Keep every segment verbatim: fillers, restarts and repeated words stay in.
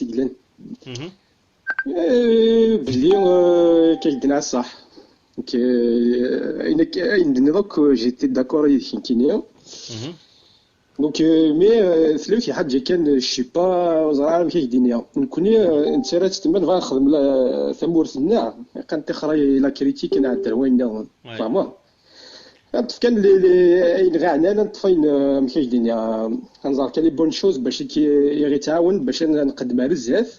yellan. Eh, belli, eh, akka k-d-nniɣ ṣṣeḥ. Donc, eh, ayen ak-, ayen d-tenniḍ akk, j'étais d'accord yid-k nekkini. Donc, eh, mais, eh, tella yiwet lḥaǧa kan, eh, je sais pas, ur ẓriɣ ara amek ak-d-iniɣ. Nekkni, eh, nettarra-tt tma, nebɣa nexdem la, tamurt-nneɣ, iqqan tixra la critique, nɛedder wayen nniḍen. Tfehmeḍ? Ad neṭṭef kan les, les, ayen ɣ-iɛnan, ad neṭṭef ayen, eh, amek ak-d-iniɣ, eh, ad nẓer kan les bonnes choses bac i k-, i ɣ-ittɛawen bac ad nqeddem ar zdat.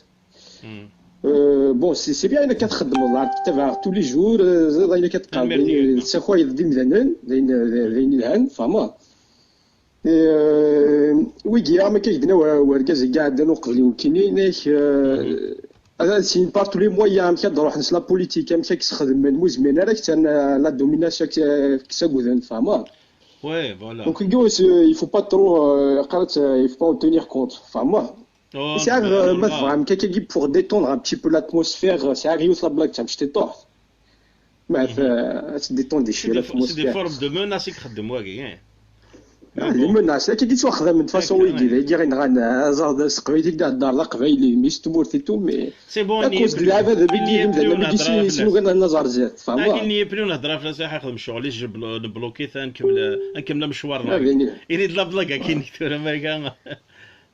Euh, bon, c'est, c'est bien ayen akka txeddmeḍ, la, tabaɣ tous les jours, euh, ẓriɣ ayen akka teqqareḍ, d ayen tessakayeḍ d imdanen, d ayen, d ayen yelhan, tfehmeḍ? Et, euh, wigi, am akka i k-d-yenna wer-, wergaz i iɛeddan uqbel-iw nekkini, inek, euh, ad, ad syin par tous les moyens, amek ad d-ruḥen s la politique, amek ad k-sxedmen, mu zmiren ara k-ttan, euh, la domination k-, k-saguden, tfehmeḍ? Ouais, voilà. Donc, wigi, euh, il faut pas trop, euh, qqaren-t, euh, il faut pas en tenir compte, tfehmeḍ? Yesɛa, ma tebɣam, kakagi pour détendre un petit peu l'atmosphère, sɛiɣ yiwet la blague d tamecṭuḥt. Ma ad détendre des, c'est des, c'est des formes de menaces i ixeddem wagi, hein. Ah, les menaces, akkagi ttwaxdamen de façon wigi, d agi i nɣan aẓar s teqbaylit, i d-ihedder d aqbayli, mmi-s n tmurt et tout, mais c'est bon, à cause de lɛibad, il n'y a plus, on a il n'y a plus, on a ixdem ccɣel-is, nebloki-t, ad nkemmel, ad nkemmel amecwar. Ini-d la blague akkin tura, ma iga.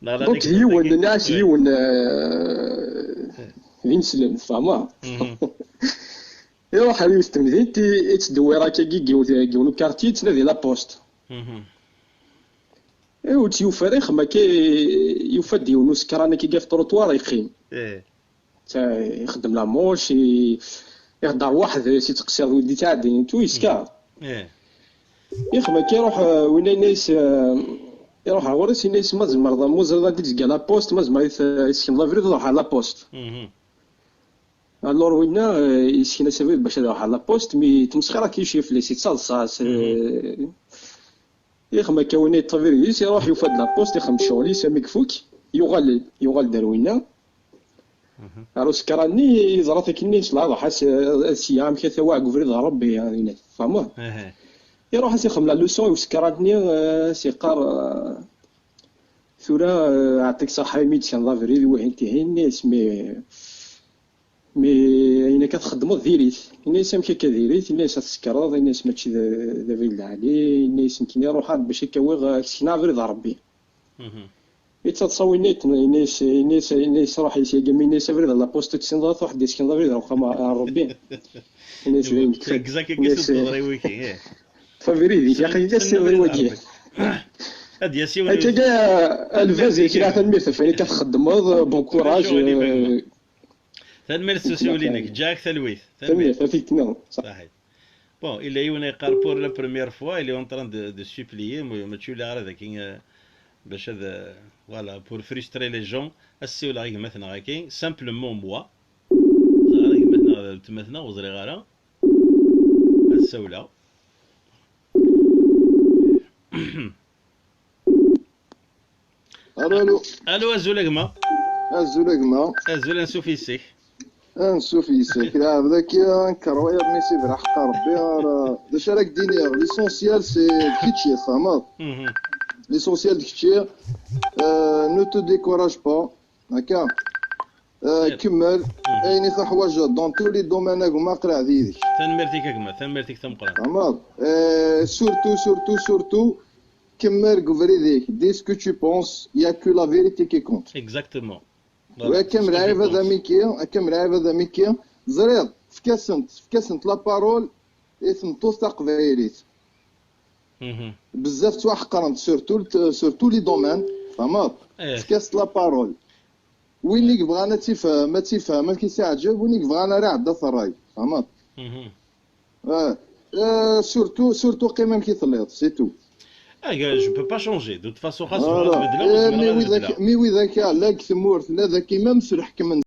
Donc, d yiwen, nniɣ-as d yiwen, euh, d ineslem, tfehmeḍ? Iruḥ ar yiwet temdint, i, ittdewwir akkagi deg yiwet, deg yiwen ukarti, yettnadi la poste. Ur tt-yufi ara, ixem akka, yufa-d yiwen usekran akkagi ɣef trottoir, yeqqim. Ixeddem la manche, i, ihedder weḥd-s, ittqeṣṣir d wid yettɛeddin, tout, yesker. Ixem akka, iruḥ, euh, winna yenna-yas, euh, iruḥ ɣur-s, yenna-yas: "Ma tzemreḍ, ma ur ẓriɣ ad d-tezga la poste, ma tzemreḍ ad yi-tessekneḍ abrid ad ruḥeɣ ɣer la poste." Alors winna, euh, yesken-as abrid bac ad iruḥ ɣer la poste, mi yettmesxir akka fell-as, yettaḍsa-as, euh, ixem akka winna, yeṭṭef abrid-is, iruḥ yufa-d la poste, ixem ccɣel-is, ami ifuk, yuɣal, yuɣal-d ar winna. Ar usekran-nni, yeẓra-t akken, yenna-yas: "Lɛaḍ, ḥas, eh, sya, amek ad tawaɛ deg ubrid n Rebbi, a dinat, tfehmeḍ?" Iruḥ as ixem la leçon i usekran-nni, eh, as-iqqar, eh, "Tura, eh, ɛṭik ṣaḥḥa imi d-tkenḍ abrid, wihin tihin", yenna-yas, "Mi, mi ayen akka txeddmeḍ, diri-t." Yenna-yas: "Amek akka diri-t?" Yenna-yas: "Ad tsekreḍ." Yenna-yas: "Mačči d, d abrid lɛali." Yenna-yas: "Nekkini ruḥeɣ-d bac akka awiɣ, eh, ad k-sekneɣ abrid n Rebbi." Yettaḍsa winna, yenna-yas, yenna-yas, yenna-yas: "Ruḥ, yas yagi, mi yenna-yas abrid n la poste ur tessineḍ ara, truḥ ad d-tessekneḍ abrid ar uxxam n Rebbi." Yenna-yas: "Dayen, tekfa." Exact, akka i s-d-teḍra i wiki, eh. Ṭṭef abrid-ik, aql-ik ad s-tiniḍ i wagi. Ad d-yas yiwen. Akka, a lbaz, kra, tanemmirt ɣef wayen akka txeddmeḍ, bon courage. Tanemmirt s usiwel-inek, ǧǧiɣ-ak talwit. Tanemmirt, ad t-id-tiniḍ. Saḥit. Bon, il est, on est, pour la première fois, il est en train de, de supplier, mais, mais tu l'as dit, euh, باش هذا, voilà, pour frustrer les gens, ad ssiwleɣ i gma-tneɣ-agi, simplement moi. Ẓriɣ ara gma-tneɣ d weltma-tneɣ, ur ẓriɣ ara. Ad ssiwleɣ. Allô, allô. Allô, azul a gma. Azul a gma. Azul, ansuf yes-k. Ansuf yes-k. Lɛebd-agi, nker wayeḍ mi s-ibra ḥeqqa Rebbi, ara, d acu ara k-d-iniɣ? L'essentiel, c'est d kečči, tfehmeḍ? L'essentiel d kečči. Euh, ne te décourage pas. Akka. Euh, kemmel. Ayen i teḥwajeḍ dans tous les domaines, a gma, aql-aɣ yid-k. Tanemmirt-ik a gma, tanemmirt-ik tameqqrant. Tfehmeḍ? Euh, surtout, surtout, surtout, kemmel deg ubrid-ik. Dis ce que tu penses, il y a que la vérité qui compte. Exactement. Voilà, c'est ce que je pense. Akka mlɛib ad amiki, akka mlɛib ad amiki. Ẓriɣ, efk-asent, efk-asent la parole i tmeṭṭut taqbaylit. Bezzaf ttwaḥeqrent, surtout, surtout les domaines, tfehmeḍ? Efk-as la parole. Win i yebɣan ad tifhem, ad tifhem, ad k-iseɛǧeb, win i yebɣan ara iɛedda-t ṛṛay, tfehmeḍ? Ah, ah, surtout, surtout qqim amek i telliḍ, c'est tout. Ah, je peux pas changer. De toute façon, xas bɣiɣ ad beddleɣ, ur zmireɣ ad beddleɣ. Mi widak, la deg tmurt, la dagi, même s leḥkem n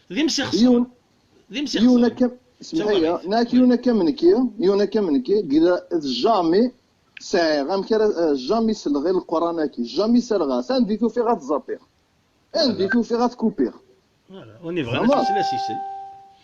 D imsixser. Yiwen d imsixser. Yiwen akka, semḥ-iyi, nak yiwen akka am nekki, yiwen akka am nekki, yella jamais sɛiɣ, amek ara, eh, jamais selleɣ i Leqran-agi, jamais selleɣ-as, anda i t-ufiɣ ad t-ẓapiɣ, anda i t-ufiɣ ad t-kupiɣ. Voilà. Win yebɣan ad t-isel, ad t-isel.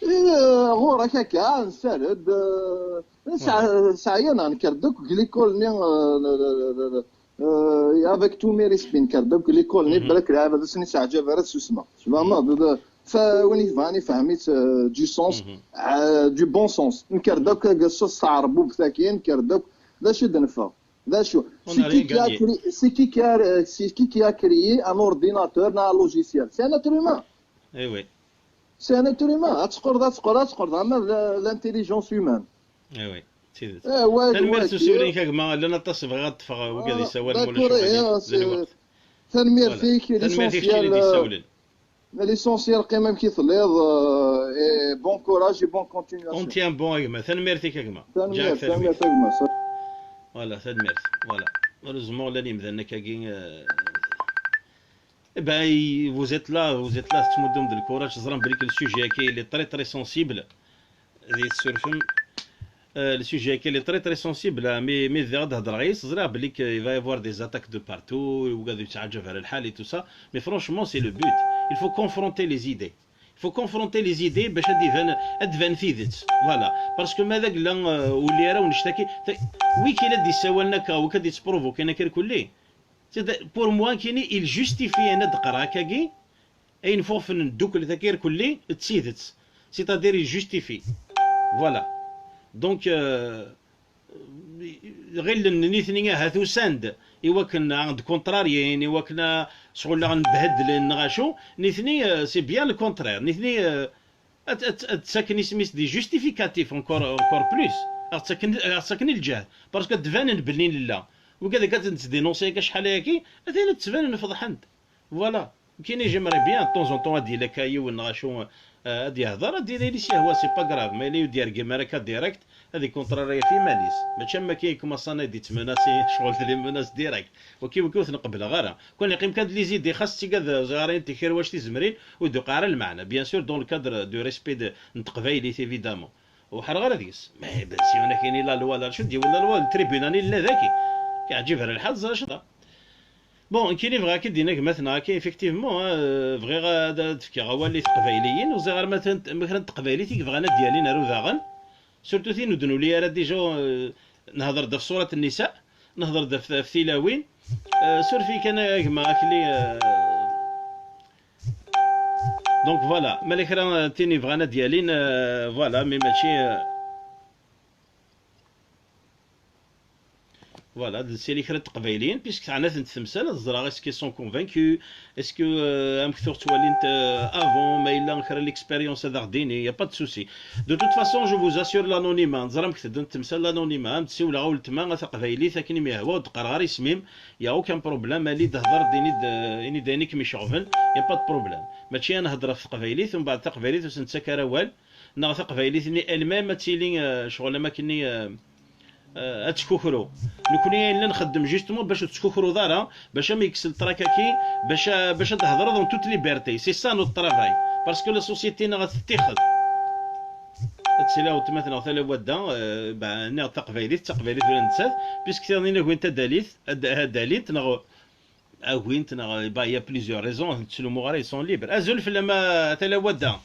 Eh, ɣur-k akka, nessared, eh, nesɛa, nesɛa, nekker-d akk deg likol-nni, eh, eh, avec tous mes respects, nekker-d akk deg likol-nni, balak lɛibad ur sen-iseɛǧab ara tsusma. Tfehmeḍ? Fa-, win yebɣan ifhem-itt, eh, du sens, eh, du bon sens. Nekker-d akk s, s tɛerbubt-agi, nekker-d akk, d acu i d-neffeɣ? D acu? C'est qui qui a créé, c'est qui qui a, c'est qui qui a créé un ordinateur, un logiciel? C'est un être humain. Eh oui. C'est un être humain. Ad teqqreḍ, ad teqqreḍ, ad teqqreḍ, ama l-, l'intelligence humaine. Eh oui, d tidet. Eh, ouais, tanemmirt s usiwel-inek a gma, llan aṭas bɣiɣ ad ṭṭfeɣ wigad yessawalen, ma ulac aɣilif, d lweqt. Tanemmirt-ik, tanemmirt-ik keččini d-yessawlen. L'essentiel, qqim amek i telliḍ, euh, et bon courage et bonne continuation. On tient bon a gma, tanemmirt-ik a gma. Tanemmirt, tanemmirt a gma. Voilà, tanemmirt. Voilà. Heureusement, llan yimdanen akkagi, euh, eh ben, vous êtes là, vous êtes là, tettmuddum-d lkuraj, teẓram belli que le sujet-agi, il est très, très sensible. Di tsurfem, euh, le sujet-agi, il est très, très sensible, hein, mais, mais ad hedreɣ yis, ẓriɣ belli que il va y avoir des attaques de partout, wigad ur yettɛaǧab ara lḥal et tout ça, mais franchement, c'est le but. Il faut confronter les idées. Il faut confronter les idées bac ad d-iban, ad d-tban tidet. Voilà. Parce que ma d agla, euh, ur lliɣ ara wnect-agi, ta-, wi kan ad d-yessawalen akka, wi kan ad d-yettprovoquin akka irkelli. C'est, pour moi, kini, il justifie ayen ad d-qqareɣ akkagi, ayen fuɣfen ddukklet akka irkelli, d tidet. C'est-à-dire, il justifie. Voilà. Donc, euh, ɣilen nitni ahat usan-d i wakken ad d-contrarien, i wakken a, ccɣel ad n-behdlen, neɣ acu, nitni, euh, c'est bien le contraire. Nitni, euh, ad, ad, ad ttaken isem-is des justificatifs encore, encore plus. Ad ɣ-ttaken, ad ɣ-ttaken i lǧehd. Parce que ad d-banen belli nella. Wigad akka ad ten-tesdénoncer akka acḥal-agi, atan ad d-ttbanen feḍḥen-d. Voilà. Kini, j'aimerais bien, de temps en temps, ad d-yili akka yiwen neɣ acu, euh, ad d-yehder, ad d-yili s yehwa, c'est pas grave. Ma yella ur d-yergim ara akka direct, ad ikontrari ɣef iman-is. Mačči am wakken i commencen ad d-yettmenasi ccɣel d les menaces directes. Waki, waki ur ten-qebbleɣ ara. Kan yeqqim kan d les idées, xas d tigad ẓɣarin, tikirwac tizemrin, ur d-yuqeɛ ara lmeɛna. Bien sûr, dans le cadre du respect de, n teqbaylit, évidemment. Ur ḥerreɣ ara deg-s. Mais ben, si on a kini la loi, la, acu d-yiwi la loi, le tribunal yella daki. Yeɛǧib ara lḥal, ẓer acu d. Bon, nekkini bɣiɣ ad k-id-iniɣ gma-tneɣ akka, effectivement, hein, euh, bɣiɣ ad, ad d-fkeɣ awal i teqbayliyin, ur ẓriɣ ara ma kra n, ma kra n teqbaylit i yebɣan ad d-yalin ar udaɣen, surtout tin ur d-nuli ara déjà, euh, nehder-d ɣef surat nnisa, nehder-d ɣef, ɣef tilawin, euh, surfi kan a gma akli, euh, donc voilà, ma la kra n tin yebɣan ad d-yalin, euh, voilà, mais mačči, euh, Voilà, ad nsali kra n teqbayliyin, puisque teɛna-tent temsal, ad ẓreɣ est-ce qu'ils sont convaincus, est-ce que, euh, amek tuɣ ttwalint, euh, avant, ma yella kra n l'expérience ad aɣ-d-ini, y a pas de souci. De toute façon, je vous assure l'anonymat, neẓra amek teddun temsal l'anonymat, ad m-d-siwleɣ a weltma, a taqbaylit, akken i m-yehwa, ur d-qqareɣ ara isem-im, y a aucun problème, ali-d hder-d, ini-d, euh, ini-d ayen i kem-iceɣben, y a pas de problème. Mačči ad nehder ɣef teqbaylit, umbeɛd taqbaylit ur s-nettak ara awal, neɣ taqbaylit-nni elle-même ad tili, euh, ccɣel am akken-nni, euh, euh, ad tkukru. Nekni ayen la nxeddem justement bac ur tettkukruḍ ara, bac am yekkes le trac-agi, bac, bac ad d-thedreḍ en toute liberté. C'est ça notre travail. Parce que la société-nneɣ ad tettixed. Ad tili weltma-tneɣ tala wadda, euh, bah, nniɣ taqbaylit, d taqbaylit ula nettat, puisque tiḍ-nni agwin tadalit, ad, ad dalint, neɣ agwint, neɣ, bah, il y a plusieurs raisons, ur ttlumu ara, ils sont libres. Azul fell-am a tala wadda.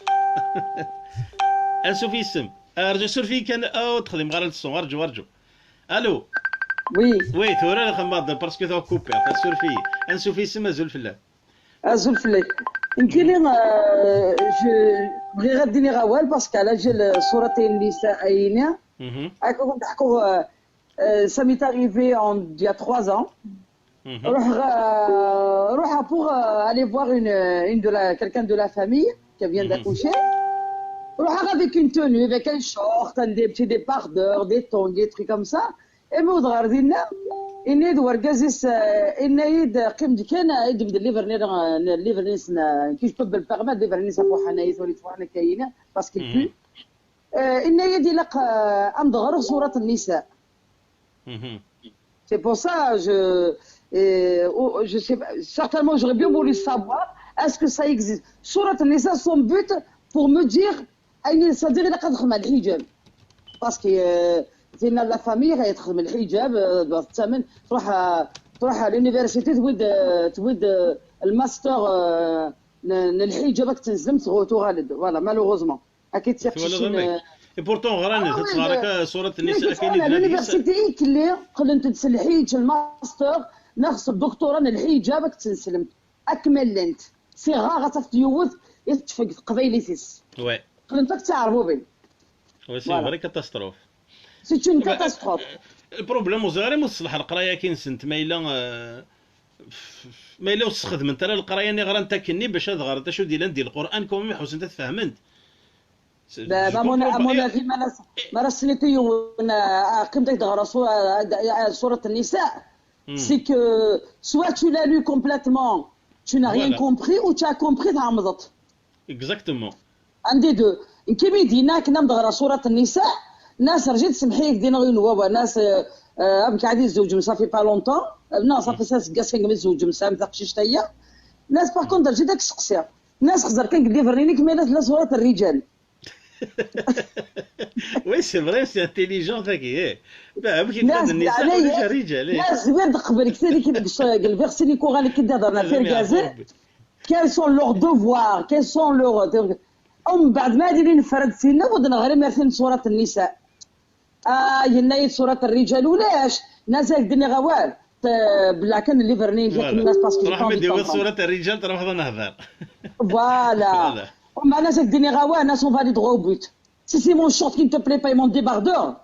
Ansuf yis-m. Rǧu, suref-iyi kan, ah, ur d-xdimeɣ ara le son. Rǧu, rǧu. Allô? Oui. Oui, tura xemmaḍ, parce que t'as coupé. Suref-iyi. Ansuf yis-m, azul fell-am. Azul fell-ak. Nekkini, euh, je, bɣiɣ ad d-iniɣ awal, parce que ɛla jal surat nnisa ayini. Mhm. Akka kum d-ḥkuɣ, euh, euh, ça m'est arrivé en, il y a trois ans. Mhm. Ruḥeɣ, euh, ruḥeɣ pour, euh, aller voir une, une de la, quelqu'un de la famille qui vient d'accoucher. Ruḥeɣ avec une tenue, avec un short, un, des petits débardeurs, des tongs, des trucs comme ça. Imi wwḍeɣ ɣer dinna, yenna-yi-d wergaz-is, euh, yenna-yi-d, qqim-d kan, ad d-beddel livre-nni, euh, livre-nni-s, euh, que je peux le permettre, livre-nni-s ɣef uḥanay, tura yettwaɣen akka yini, parce qu'il pue. Euh, yenna-yi-d ilaq, euh, ad m-d-ɣreɣ surat nnisa. Mhm. C'est pour ça, je, euh, oh, je sais pas, certainement, j'aurais bien voulu savoir, est-ce que ça existe? Surat nnisa, son but, pour me dire ayen, c'est-à-dire ilaq ad xedmeɣ lḥiǧab. Parce que euh, dinna la famille ɣa txedm lḥiǧab, euh, tettamen, tṛuḥ, euh, tṛuḥ à l'université, tewwi-d euh, tewwi-d euh, le master euh, n n lḥiǧab, ad k-tenzem, tɣu- tuɣal-d. Voilà, malheureusement. Akka i tt-iqcicin. Et pourtant ɣran, ah oui, tettɣar akka surat nnisa, akken i d l'université i kelli, qqlent-d s lḥiǧ, lmaster, neɣ s dduktura n lḥiǧab, ad k-tenslem. Akken ma llant. C'est rare ad tafeḍ yiwet i tettfeg teqbaylit-is. Ouais. Qqlent akk d tiɛerbuben. Oui, c'est une vraie catastrophe. C'est une catastrophe. Le problème, ur ẓriɣ ara ma teṣleḥ leqraya-agi-nsent, ma yella euh, ma yella ur sxedment ara leqraya-nni ɣrant akkenni bac ad ɣrent acu d-yellan di Lqur'an, quand même ḥusent ad t-fehment. C'est- je comprends pas. À mon avis, ma ara s- ma ara s-niti yiwen euh, qqim-d ad teɣreḍ surat nnisa, c'est que soit tu l'as lu complètement, tu n'as rien compris, ou tu as compris, tɛemmeḍ-t. Exactement. Andi d nekk mi d-yenna akken am d-ɣra surat nnisa, nas rǧit semḥi-yak dinaɣ yiwen wawal, nas euh, euh, amek ɛad izewǧem, ça fait pas longtemps. Euh, non, ça fait cinq aseggas kan mi tzewǧem, tesɛam taqcict-aya. Nas par contre rǧit ad k-seqsiɣ, nas xzer kan deg liverni-nnek ma yella tella surat rriǧal. Oui, c'est vrai, c'est intelligent, tagi, eh. Bah, amek i tella nnisa, ulac rriǧal, eh. Nas zwir d qbel ksari ki deg lversi-nni kuɣan ki d-hḍerna tirgazen. Quels sont leurs devoirs, quels sont leurs umbeɛd ma ad ili nefra-d tinna ur d-neɣri mer tin surat nnisa. Ah, yenna-yi-d surat rriǧal ulac. Nas ak-d-nniɣ awal. Bla kan liverni yak nas parce que le temps mi d-iwweḍ surat rriǧal truḥeḍ ad nehder. Voilà. Umbeɛd nas ak-d-nniɣ awal, nas on va aller droit au but. Si c'est mon short qui ne te plaît pas et mon débardeur,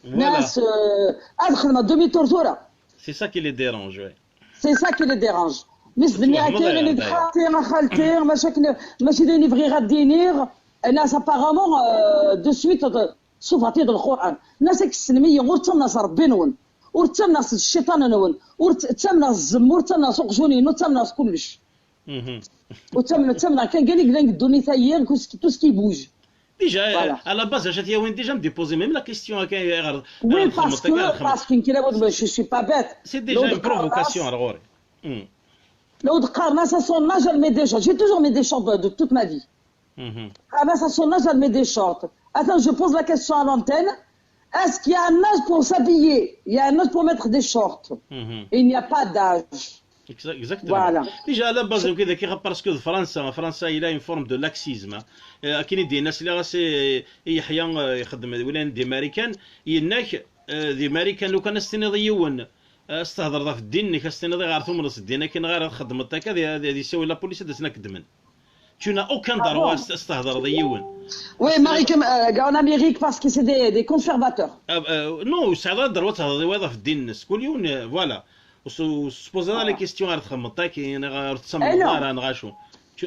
nas euh, ad xedmeɣ demi-tour tura. C'est ça qui les dérange, oui. C'est ça qui les dérange. Mi s-d-nniɣ akka, ini-d xalti, a xalti, mačči akken, mačči d ayen i bɣiɣ ad d-iniɣ. Nas apparemment euh, de suite euh, sufɣet-iyi-d Lqur'an. Nas ak ssnem-iyi, ur ttamneɣ s Rebbi-nwen, ur ttamneɣ s cciṭan-nwen, ur t- ttamneɣ s zzem, ur ttamneɣ s uqjun-inu, ur ttamneɣ s kullec. Ur ttamneɣ, ttamneɣ kan kan i yellan deg ddunit-ayi, tout ce qui- tout ce qui bouge. Déjà, euh, à la base, acu t-yawin déjà me déposer même la question akka, ayɣer Oui, parce que, parce que nekk la je suis pas bête. C'est déjà une provocation, alors. Hmm. Lawd qqaren-as à son âge, elle met des shorts. J'ai toujours mis des shorts de, de toute ma vie. Qqaren-as à son âge, elle met des shorts. Attends, je pose la question à l'antenne. Est-ce qu'il y a un âge pour s'habiller? Il y a un âge pour mettre des shorts. Il n'y a pas d'âge. Exactement. Voilà. Déjà, à la base, parce que Fransa, Fransa, il a une forme de laxisme. Euh, akken i d-yenna sliɣ-as i Yeḥya, euh, ixeddem d wilan di Marikan, yenna-k, euh, di Marikan, lukan ad s-tiniḍ i yiwen, euh, ad s-thedreḍ ɣef ddin-nnek, ad s-tiniḍ iɣer tumneḍ s ddin akken, ɣer ad txeddmeḍ akka, ad, ad, ad yessawel la police, ad asen-ak-ddmen. Tu n'as aucun droit à s-, s-thedreḍ i yiwen. Oui, Marikan, euh, en Amérique, parce que c'est des, des conservateurs. Euh, euh, non, ur tesɛiḍ ara ddrew ad thedreḍ i wayeḍ ɣef ddin-nnes. Kul yiwen, euh, voilà. Ur s-, ur s-tpozaḍ ara la question ar txedmeḍ akken, neɣ ur tettamneḍ ara, neɣ acu.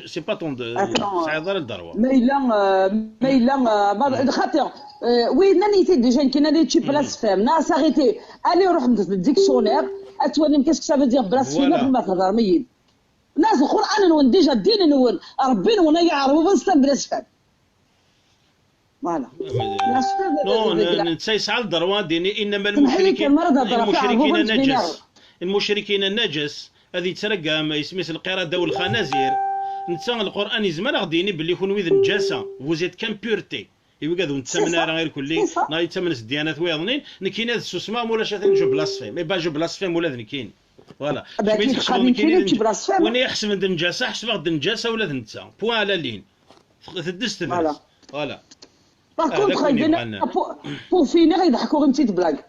C'est pas ton de... Ur tesɛiḍ ara ddrew. Ma yella, euh, ma yella, euh, xaṭi, euh, oui, nnan-iyi-t-id déjà, nekk nnan-iyi-d tu es blasphème. Nas arrêtez. Allez, ruḥem deg dictionnaire, ad twalim qu'est-ce que ça veut dire blasphème, ma thedrem-iyi-d. Nas Lqur'an-nwen, déjà ddin-nwen, Rebbi-nwen, ay iɛerbuben, c'est un blasphème. Voilà. Non, netta yesɛa le droit ad d-yini innama lmucrikin, lmucrikin naǧas. Lmucrikin naǧas, ad yettraggam isem-is lqirada u lxanazir. Netta Lqur'an yezmer ad aɣ-d-yini belli kunwi d nnǧasa, vous êtes qu'impureté. I wigad ur nettamen ara irkelli, neɣ yettamen s ddyanat wiyaḍnin, nekkini ad ssusmeɣ, ma ulac atan je blasphème. Eh ben, je blasphème ula d nekkini. Voilà. Kemm i tḥesbeḍ nekkini d nnǧasa, win i iḥesben d nnǧasa, ḥesbeɣ d nnǧasa ula d netta. Point à la ligne. Teddez tebres. Voilà. Par contre, pour, pour finir, ad ḥkuɣ une petite blague.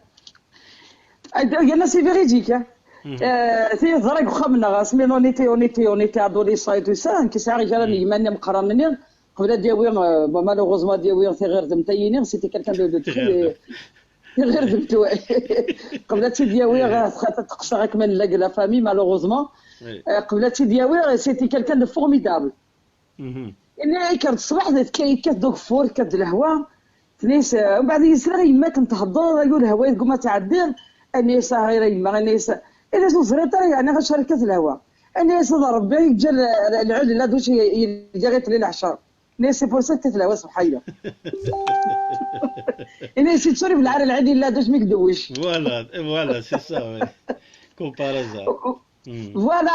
Yerna c'est véridique, hein. Euh, teẓra deg uxxam-nneɣ, asmi on était, on était, on était adolescent et tout ça, nekk sɛiɣ kra n yemma-nni meqqran-nni, qbel ad yawi, euh, bon, malheureusement ad yawi tiɣirdemt-ayini, c'était quelqu'un de, de très, tiɣirdemt, ouais. Qbel ad tt-id-yawi, ad teqseɣ akk ma nella deg la famille, malheureusement. Euh, qbel ad tt-id-yawi, c'était quelqu'un de formidable. Ini-as, yekker-d ṣṣbeḥ, yekkat d ugeffur, yekkat d lehwa. Tenna-as, eh, mbeɛd yesla i yemma-k n thedder, ayu lehwa i tguma tɛeddi. Ini-as, ah, a yemma, ini-as, ini-as, ur teẓriḍ ara, yeɛni, acu ara yekkat lehwa. Ini-as, d Rebbi i yeǧǧa l-, l-, lɛud la douche i, i, i, i tli lɛecṛa. Ini-as, c'est pour ça tekkat lehwa ṣṣbeḥ-aya. Ini-as, yetturi belɛar lɛud la douche mi yedewwec. Voilà, voilà, c'est ça, ouais. Comparaison. Voilà,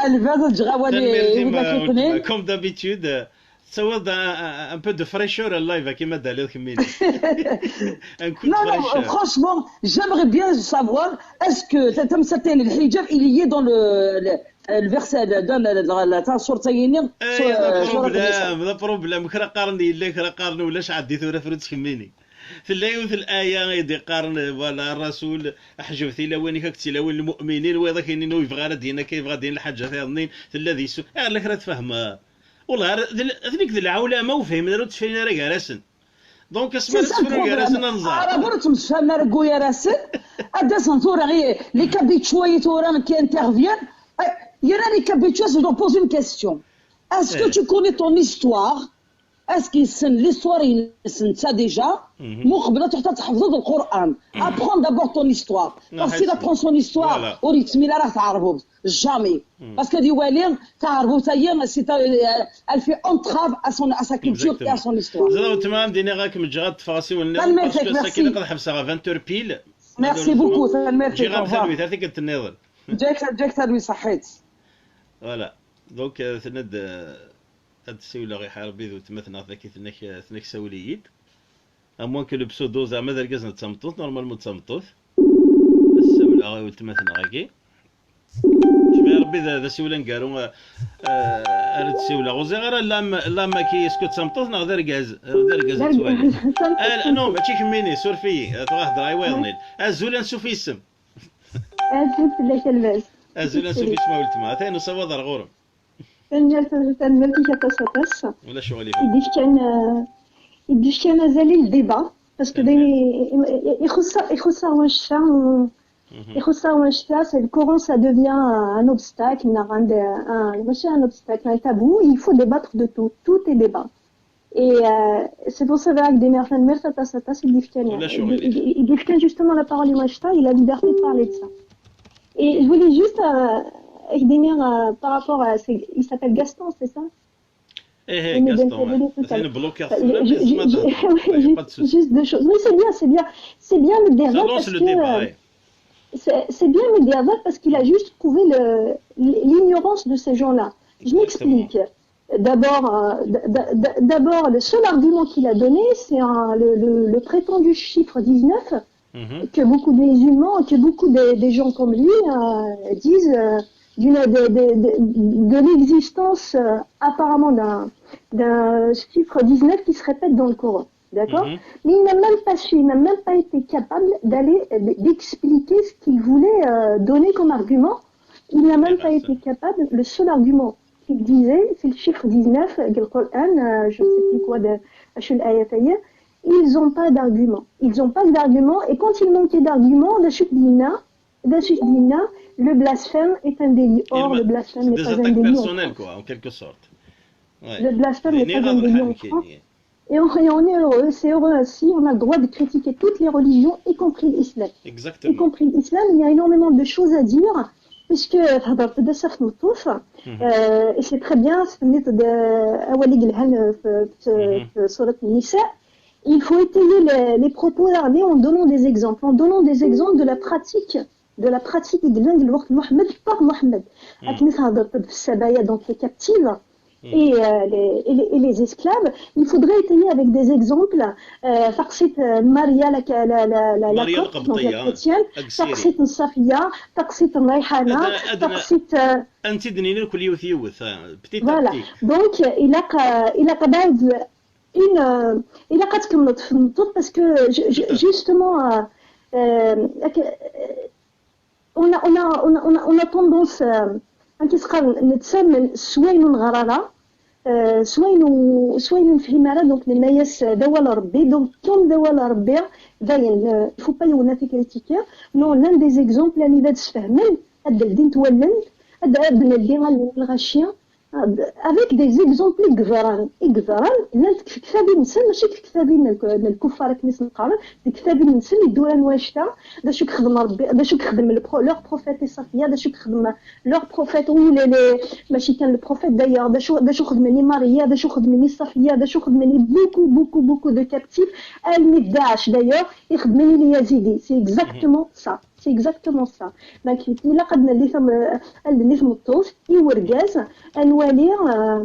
lbaz ad ǧɣawali. Tanemmirt-im, a weltma. Comme d'habitude, euh, Tettawiḍ-d un, un, un peu de fraîcheur à live, akken ma d-taliḍ kemmini. Un coup de Non, non, fraîcheur. Franchement, j'aimerais bien savoir, est-ce que cette femme certaine, le hijab, il y est dans le, le, le verset, dans la, la, la, la sourate Yini, Ay, sur, d euh, sur la problème, d problème. Kra qqaren yella, kra qqaren ulac, ɛeddi tura frutt kemmini. Tella yiwet laya i d-iqqaren, voilà, Rasul, ḥjeb tilawin-ik akked tilawin n lmu'minin, wayeḍ ad k-inin ur yebɣi ara ad d-yini akka, yebɣa ad d-yini lḥaǧa tiḍnin, tella di su-, ar la kra tfehmeḍ. Wallah, ar-, d-, atni d lɛulama ur fhimen ara, ur ttfayen ara gar-asen. Donc, asmi ara C'est ça le ttefrun gar-asen problème. ad nẓer. Ara ur ttemsefhamen ara deg gar-asen. Ad d-asen tura, les, les kabitchwa tura qui interviennent. Eh, il y en a les kabitchwa, je leur pose une question. Est-ce que Eh. Tu connais ton histoire? Est-ce qu'ils sont l'histoire, ils sont ça déjà? Mu qbel ad tḥeḍ tḥefḍeḍ le Coran. Apprends d'abord ton histoire. Non, Parce que s'il c'est- apprend son histoire, Voilà. Ur yettmil ara ɣer tɛerbubt. Jamais. Parce que di wali, taɛerbubt-ayi, c'est, euh, elle fait entrave à son, à sa culture et à son histoire. Ẓra weltma, am d-iniɣ ad kem-ǧǧeɣ ad ṭṭfeɣ asiwel-nniḍen, Tanemmirt-ik, parce que merci. Sakina ad ḥebseɣ ɣer vingt heures pile. Merci beaucoup, tanemmirt-ik, Ǧǧiɣ-am au revoir. Talwit ar tikkelt-nniḍen. Ǧǧiɣ-ak, ǧǧiɣ-ak Talwit, ṣaḥḥit. Voilà. Donc, euh, tenna-d, euh, ad d-ssiwleɣ i Ḥarbi d weltma-tneɣ, tagi tenna-k, tenna-k sawel-iyi-d. À moins que le pseudo zeɛma d argaz neɣ d tameṭṭut, normalement d tameṭṭut. Ad ssiwleɣ i weltma-tneɣ-agi. Jmiɛ Rebbi d, d asiwel aneggaru, euh, euh, ara d-ssiwleɣ. Ur ẓriɣ ara l'âme, l'âme-agi, est-ce que d tameṭṭut neɣ d argaz? Euh, d argaz ad twali. Ah, non, mačči kemmini, suref-iyi. Euh, tebɣa hedreɣ i wayeḍ-nni. Azul, ansuf yes-m. Azul fell-ak a lbaz. Azul, ansuf yes-m a weltma. Atan usawaḍ ar ɣur-m. Tanemmirt, tanemmirt-ik aṭas aṭas. Ulac uɣilif. I d-ifkan, euh, i d-ifkan azal i le débat, parce que dayen i- i- ixuṣṣ-, ixuṣṣ-aɣ wannect-a, ixuṣṣ-aɣ wannect-a, c'est le Coran, ça devient un obstacle, neɣ un, un, mačči un obstacle, un tabou. Il faut débattre de tout, tout est débat. Et euh, c'est pour ça que je dis merci aṭas aṭas i d-ifkan, Ulac i uɣilif. d-, i d-ifkan justement la parole i wannect-a et la liberté de parler de ça. Et je voulais juste euh, dire, euh, par rapport à, c'est- il s'appelle Gaston, c'est ça? Eh, eh, Oui, mais Gaston, donc, ouais. donc, C'est une bloqueur. Je- je- je- oui, Il n'y a juste, pas de souci. juste deux choses. Oui, c'est bien, c'est bien. C'est bien le Ça débat lance parce le que, débat. euh, Ouais. c'est c'est bien le débat parce qu'il a juste prouvé le- l'ignorance de ces gens-là. Je Exactement. M'explique. D'abord, euh, d- d- d- d'abord, le seul argument qu'il a donné, c'est un- le, le- le prétendu chiffre dix-neuf Mhm. que beaucoup de musulmans, que beaucoup de, des gens comme lui euh, disent euh, d'une- de, de- de- de l'existence euh, apparemment d'un d'un chiffre dix-neuf qui se répète dans le Coran. D'accord? Mhm. Mais il n'a même pas su, il n'a même pas été capable d'aller, euh, d'expliquer ce qu'il voulait euh, donner comme argument. Il n'a même pas été capable. Le seul argument qu'il disait, c'est le chiffre dix-neuf, le Coran, euh, je ne sais plus quoi, de, أشو الآية هي. Ils n'ont pas d'argument. Ils n'ont pas d'argument. Et quand il manquait d'argument, le chiffre dix-neuf, le blasphème est un délit. Or, le blasphème n'est pas un délit en France. Quoi, en quelque sorte. Le blasphème n'est pas un délit en France. Et on, et on est heureux, c'est heureux ainsi, on a le droit de critiquer toutes les religions, y compris l'islam. Exactement. Y compris l'islam, il y a énormément de choses à dire, puisque euh, et c'est très bien, c'est il faut étayer les, les propos armés en donnant des exemples, en donnant des exemples de la pratique de la pratique de Mohamed par Mohamed. Donc les captives et, euh, les, et, les, et les esclaves, il faudrait étayer avec des exemples. Euh, Maria, la, la, la, la, Maria la copte, donc la chrétienne, Safiya, Rayhana, euh, voilà. Donc, il a, euh, il a une, euh, il a parce que justement, euh, euh, on a, on a, on a, on a, on a tendance, euh, à نتسامل سواء نغرى راه سواء نفهم راه donc nenna-yas d awal Rebbi, donc comme d awal Rebbi dayen, euh, il faut pas يولنا في critiquer. Non, l'un des exemples اللي ad sfehmen, ad d-ldint wallen, ad d-naldi allen n lɣaci, avec des exemples i yeḍran, i yeḍran, llant deg tektabin-nsen, mačči deg tektabin n lkuffar akken i sen-qqaren, deg tektabin-nsen i d-uran wannect-a, d acu i yexdem Rebbi, d acu i yexdem le pro-, leur prophète i Safiya, d acu i yexdem leur prophète, ou les, les, mačči kan le prophète d'ailleurs, d acu, d acu xedmen i Maria, d acu xedmen i Safiya, d acu xedmen i beaucoup, beaucoup, beaucoup de captifs, almi d Daesh d'ailleurs, i xedmen i les Yazidis, c'est exactement ça. C'est exactement ça. Donc, ilaq ad naldi tam-, ad naldi tameṭṭut i urgaz, ad nwali, euh,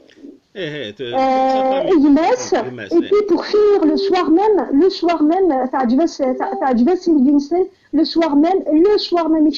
Eh, eh, de, de sa famille. Gma-s, et puis pour finir, le soir même, le soir même, euh, teɛǧeb-as, teɛǧeb-as Ilvinsen, le soir même, le soir même,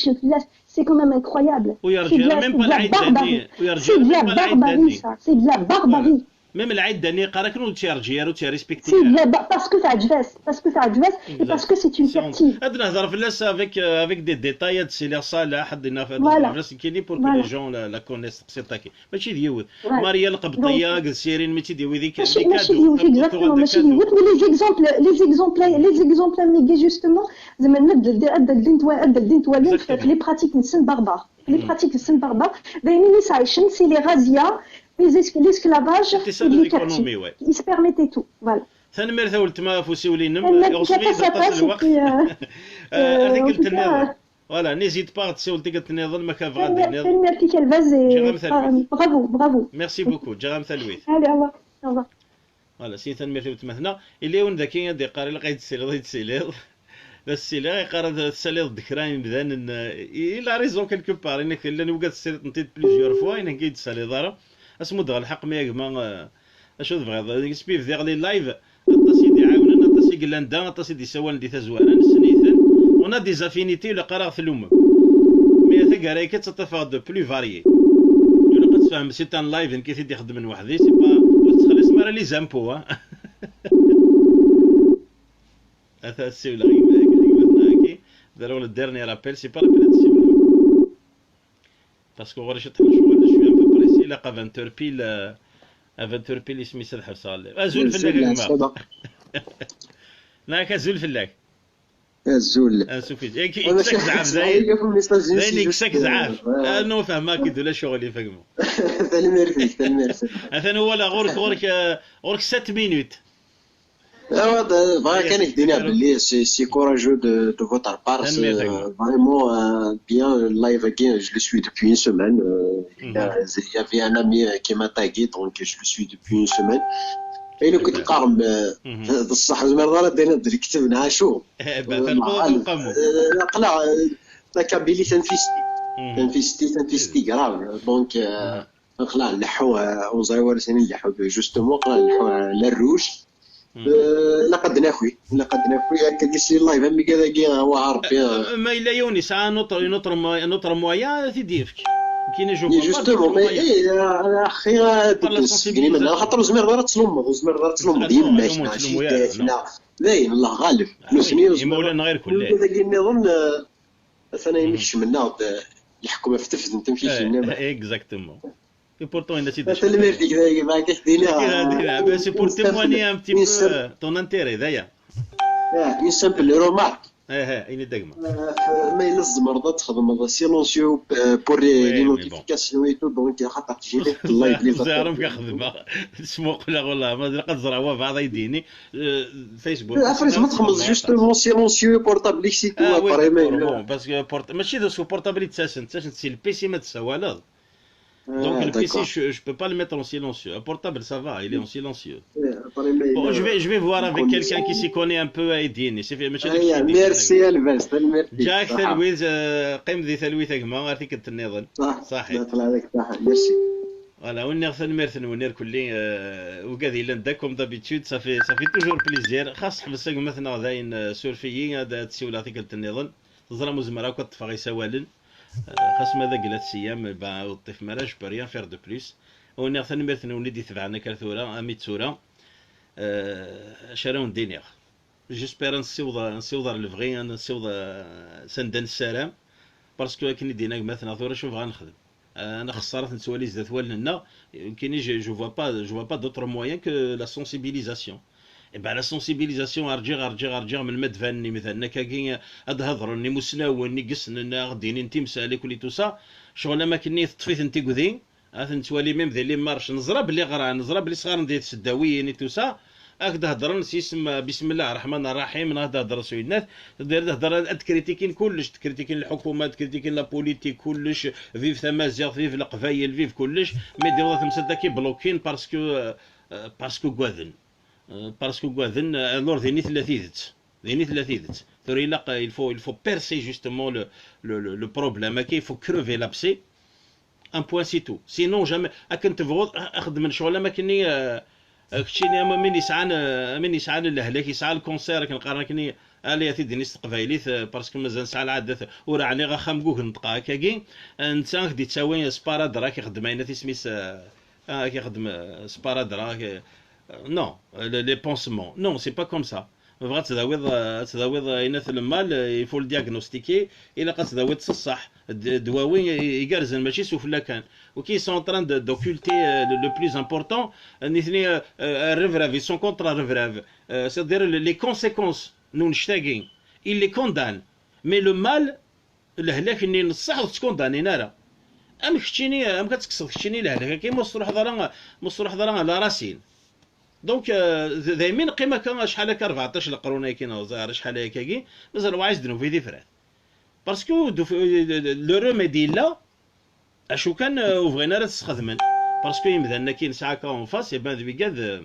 c'est quand même incroyable. C'est de la barbarie. C'est de la barbarie, ça. C'est de la barbarie. Même lɛid-nni yeqqar akken ur tt-yerǧi ara, ur tt-yerrispekti ara. C'est de la ba-, parce que teɛǧeb-as, parce que teɛǧeb-as, et parce que c'est une captive. Ad nehder fell-as avec, euh, avec des détails, ad d-siliɣ Salah, ad d-naf, ad nehder fell-as nekkini pour que les gens la, la connaissent, c'est attaqué. Mačči d yiwet. Maria Lqebṭiya, donc, d Sirin, mačči d yiwet, mačči d yiwet, exactement, mačči d yiwet, mais les exemples, les exemples, les exemples, justement, زعما ad d-, ad d-, ad d-, ad d-, ad d-, les pratiques-nsen barbares. Les pratiques-nsen barbares. D ayen i s-ɛicen, c'est les razzias, les es-, l'esclavage et les captifs. Ils se permettaient tout. Voilà. Tanemmirt a weltma ɣef usiwel-inem. Iɣṣeb-iyi-d aṭas lweqt. Ar tikkelt nniḍen. Voilà, n'hésite pas ad tessiwleḍ tikkelt nniḍen ma kan tebɣiḍ ad d-tiniḍ. Tanemmirt-ik a Lbaz. Ǧǧiɣ-am talwit. Bravo, bravo. Merci beaucoup, ǧǧiɣ-am talwit. Allez, au revoir. Au revoir. Voilà, sin tanemmirt i weltma-tneɣ. Yella yiwen daki ad d-iqqar ilaq ad tessiliḍ, ad tessiliḍ. D as-ssiliɣ, yeqqar ad tessaliḍ-d kra imdanen, euh, il a raison quelque part, inek llan wigad tessaliḍ-tent-id plusieurs fois, inek i d-tessaliḍ ara. Ad s-muddeɣ lḥeqq mi a gma, euh, acu tebɣiḍ? Spi bdiɣ les lives, aṭas i d-iɛawnen, aṭas i yellan da, aṭas i d-issawalen di tazwara, nessen-iten. On a des affinités, ilaq ara ɣ-tlummem. Mais taggara-agi ad tt-ṭṭafeɣ de plus varié. Ilaq ad tfehmem, c'est un live, nekk i t-id-ixeddmen weḥd-i, c'est pas, ur tettxelliṣem ara les impôts, hein. Ata ssiwleɣ i gma-, i gma-, i gma-tneɣ-agi. Ḍerruɣ le dernier appel, c'est pas l'appel ad ssiwleɣ. Parce que ɣur-i ciṭṭaḥ n ccɣel, je suis un peu pressé, ilaq à vingt heures pile, euh, à vingt heures pile isem-is ad ḥebseɣ live. Azul fell-ak a gma. Neɣ azul fell-ak. Azul. Ansuf-ik. Yekkes-ak zzɛaf dayen. Dayen yekkes-ak zzɛaf. Ah non, fehmeɣ-k-id ula ccɣel-ik a gma. Tanemmirt-ik, tanemmirt. Atan walaɣ ɣur-k, ɣur-k, euh, ɣur-k sept minutes. Bɣiɣ kan ad k-d-iniɣ belli c'est, c'est courageux de, de votre part. Vraiment, euh, bien, live-agi, je le suis depuis une semaine. Euh, il y a, il y avait un ami, euh, qui m'a tagué, donc je le suis depuis une semaine. Ayen akk i d-teqqarem, euh, d ṣṣeḥ, ur zmireḍ ara d-tiniḍ d lekdeb neɣ acu. Aql-aɣ, euh, la Kabylie tanfisti. Tanfisti, tanfisti grave. Donc, euh, aql-aɣ nleḥḥu, euh, ur neẓri ara s ayen nleḥḥu, justement, aql-aɣ nleḥḥu, euh, la rouge. Euh, ilaq ad d-naki, ilaq ad d-naki, akka di si live, am igad-agi, ah, wa Ṛebbi, ah. Ma yella yiwen yesɛa un autre, un autre mo-, un autre moyen, ad t-id-yefk. Nekkini, je vois pas d'autre moyen. Justement, mais, eh, axi, ad d-nessegni iman-nneɣ, axaṭer ur zmireḍ ara ad tlummeḍ, ur zmireḍ ara ad tlummeḍ yemma-k, neɣ jida-k, neɣ dayen, Allah ɣaleb. Nutni ur zmireḍ. Imawlan ɣir kulli. Igad-agi nniḍen, euh, atan ayen i kecmen-aɣ-d, euh, leḥkem ɣef tefdent, amek i k-yenna. Exactement. Et pourtant, yenna-tt-id. Tanemmirt-ik, dagi, ma akka k-d-iniɣ, mais c'est pour témoigner un petit peu, euh, ton intérêt, d'ailleurs. Ah, une simple remarque. Eh, eh, ini-d a gma. Ah, ma yella tzemreḍ ad txedmeḍ silencieux, euh, pour les, les notifications et tout, donc, xaṭer tjiri live les appels. Ẓriɣ amek xedmeɣ. Smuqleɣ, wallah, ma ilaq ad ẓreɣ wa beɛḍ ay d-yini. Euh, Facebook. Après, ma txedmeḍ justement silencieux portable-ik, c'est tout, ah, oui, après, ma yella. Bon, parce que port-, mačči d portable i d-ttasen, ttasen si le P C ma d-tessawaleḍ. Donc, le P C, je, je peux pas le mettre en silencieux. Un portable, ça va, il est en silencieux. Bon, je vais, je vais voir avec quelqu'un qui s'y connaît un peu à Edine. Merci, Elvez. Ǧǧiɣ-ak talwit, euh, qqim di talwit a gma, ar tikkelt nniḍen. Ṣaḥit. Merci. Voilà, wen-nniɣ tanemmirt-nwen irkelli, euh, ugad yellan da, comme d'habitude, ça fait, ça fait toujours plaisir. Xas ḥbes a gma-tneɣ dayen, euh, suref-iyi, ad, ad ssiwleɣ tikkelt nniḍen. Teẓram ur zemreɣ akk ad ṭṭfeɣ isawalen. Euh, xas ma d aglat siyam, ben, ur ṭṭifem ara, je peux rien faire de plus. Wen-nniɣ tanemmirt-nwen i d-itebɛen akka ar tura, ami d tura. Euh, acu ara wen-d-iniɣ? J'espère ad nessiweḍ, ad nessiweḍ ar lebɣi, ad nessiweḍ, euh, s anda nessaram. Parce que akken i d-yenna gma-tneɣ, tura acu bɣa nexdem? Ah, nexṣer ad t-nettwali zdat wallen-nneɣ. Nekkini, je, je vois pas, je vois pas d'autre moyen que la sensibilisation. Eh ben, la sensibilisation, rǧiɣ, rǧiɣ, rǧiɣ, melmi ad d-banen imdanen akkagi, ad d-hedren imusnawen i yessnen, ad ɣ-d-inin timsal, et tout ça. Ccɣel am akken-nni teṭṭef-iten tigdi, ad ten-nettwali même di les marches. Neẓra belli ɣran, neẓra belli sɣaren di tseddawiyin et tout ça. Ad k-d-heddren s yisem, bismillah rreḥman rraḥim, neɣ ad d-heddren s uyennat, ad d-heddren, ad kritikin kullec, ad kritikin lḥukuma, ad kritikin la politique, kullec, vive tamaziɣt, vive leqbayel, vive kullec, mais d-iwḍa temsalt ad k-iblukin parce que, euh, parce que ugaden. Euh, parce que ugaden, euh, alors din i tella tidet. Din i tella tidet. Tura ilaq, il faut, il faut percer justement le, le, le, le problème. Ok, il faut crever l'abcès. Un point, c'est tout. Sinon, jamais. Akken tebɣuḍ, a-, xedmen ccɣel am akken-nni, euh, euh, keččini am win yesɛan, euh, am win yesɛan lehlak, yesɛa lkunṣir, akken qqaren akken-nni, ala ad t-id-ini s teqbaylit, euh, parce que mazal nesɛa lɛadat, ur ɛniɣ axxam deg ugenṭeq akkagi, euh, netta ad k-d-ittawi sparadrap, ad k-ixeddem ayen at isem-is, euh, ah, ad k-ixeddem, euh, sparadrap, euh, non, euh, les, les pansements. Non, c'est pas comme ça. Ma bɣa ad tdawiḍ, euh, ad tdawiḍ, euh, ayen at lmal, euh, il faut le diagnostiquer, ilaq ad tdawiḍ s ṣṣeḥ. D-, ddwawi i-, igerrzen, mačči sufella kan. Ok, ils sont en train de, d'occulter, euh, le, le plus important. Euh, nitni, euh, euh, rrebrab, ils sont contre rrebrab. Euh, c'est-à-dire le, les conséquences n unect-agi, ils les condamnent. Mais le mal, lehlak-nni n ṣṣeḥ ur t-ttkundanin ara. Amek keččini, amek ad tekkseḍ keččini lehlak-agi ma ur s-truḥeḍ ara, ma ur s-truḥeḍ ara à la racine? Donc, euh, d-, daymi neqqim akka acḥal akka, rbeɛṭac leqrun ayagi neɣ ẓer acḥal ayagi, mazal waɛi s-d-nufi tifrat. Parce que ur d-uf-, le remède yella, acu kan, euh, ur bɣin ara ad t-sxedmen. Parce que imdanen-agi nesɛa akka en face, eh ben, d wigad, euh,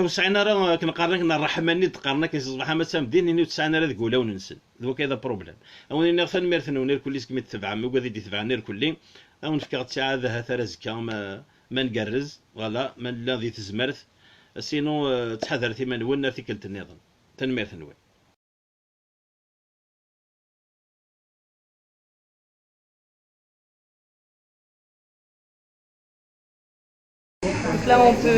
ur sɛin ara, akken qqaren, akken ṛṛeḥma-nni d-qqaren akka si ṣṣbeḥ ama d tameddit, nini ur tt-sɛin ara deg wulawen-nsen. D wakka i d apṛublem. A wen-iniɣ tanemmirt-nwen irkelli segmi d-tebɛem, ugad i d-itebɛen irkelli. A wen-fkeɣ ttiɛad ahat ar azekka ma, ma ngerrez, voilà, ma nella di tezmert. Sinon, euh, ttḥadaret iman-nwen ar tikkelt nniḍen. Tanemmirt-nwen. Donc là, on peut,